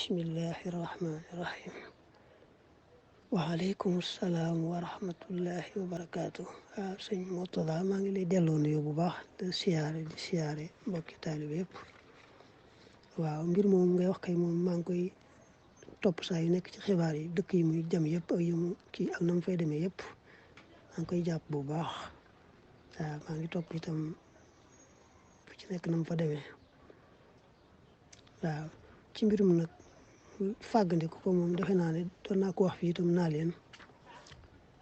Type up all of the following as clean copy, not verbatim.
bismillahi rahmaani rahim waaleykum salaam wa rahmatullahi wa barakaatu. waaw sëñ Murtada maa ngi lay delloo nuyu bu baax di siyaare mbokki taalibe yëpp. waaw mbir moom ngay wax kay moom maa ngi koy topp saa yu nekk ci xibaar yi dëkk yi muy jëm yëpp ak yëmu kii ak na mu fay demee yëpp maa ngi koy jàpp bu baax. waaw maa ngi topp itam fu ci nekk na mu fa demee. waaw ci mbirum nag fàggandiku ko moom defe naa ne doon naa ko wax fii itam naa leen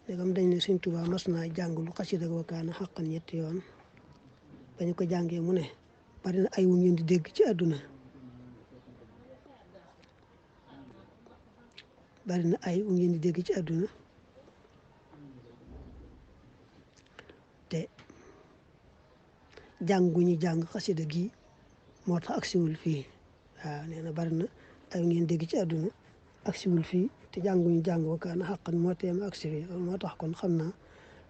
ndegam dañ ne Sëñ Tuubaa mas naa jàng lu xasida wa kaana xaqan ñetti yoon bañu ko jàngee mu ne bari na ay wu ngeen di dégg ci àdduna bari na ay wu ngeen di dégg ci àdduna te jàng gu ñu jàng xasida gi moo tax agsiwul fii. waaw nee na bari na ay ngeen dégg ci àdduna agsiwul fii te jànguñu jàng wa kaana xaqan moo teem agsi fii loolu moo tax kon xam naa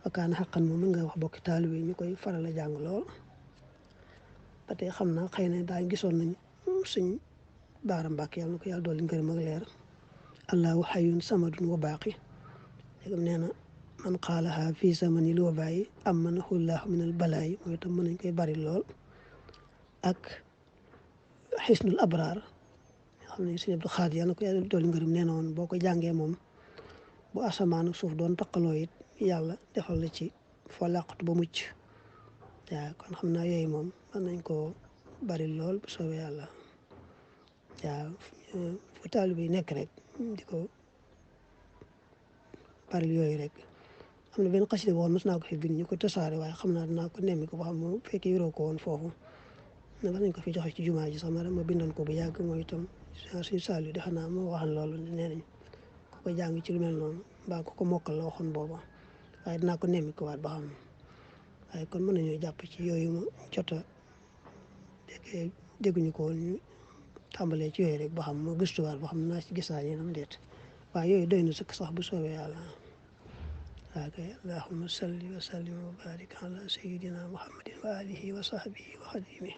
wa kaana xaqan moom mën nga wax bokki taalibe yi ñu koy faral a jàng lool. ba tey xam naa xëy na daal gisoon nañ suñ Baara Mbàkke yàlla na ko yàlla dolli ngërëm ak leer allahu xayyun samadun wa baaqi léegam nee na man qaalaha fii zamanil wabaayi amanahu llahu minal balaayi mooy itam mën nañ koy bari lool. ak xisnul abraar xam ne sëñ Abdu Xaadir yàlla na ko yàlla dolli ngërëm nee na woon boo ko jàngee moom bu asamaan ak suuf doon taqaloo it yàlla defal la ci foo làqatu ba mucc. waaw kon xam naa yooyu moom mën nañ koo bari lool bu soobee yàlla. waaw fu taalibe yi nekk rek di ko bari yooyu rek. am na benn xasida boo xam mos naa ko fi bind ñu ko tasaare waaye xam naa dinaa ko nemmi ko ba xam mu fekkee yoroo ko woon foofu ne war nañ ko fi joxe ci jumaa ji sax ma bindoon ko bu yàgg mooy itam suñu saal yi defe naa moo waxal loolu nee nañ ku ko jàng ci lu mel noonu mbaa ku ko mokkal la waxoon booba waaye dinaa ko nemmi ko waat ba xam. waaye kon mën nañoo jàpp ci yooyu ma jot a dégguñu ko woon ñu tàmbalee ci yooyu rek ba xam ma gëstuwaat ba xam naa ci gisaa yéenam déet waaye yooyu doy na sëkk sax bu soobee yàlla. waaw kay allahumma salli wa sallim wa barik ala sayyidina muhammadin wa alihi wa sahbihi wa xadimi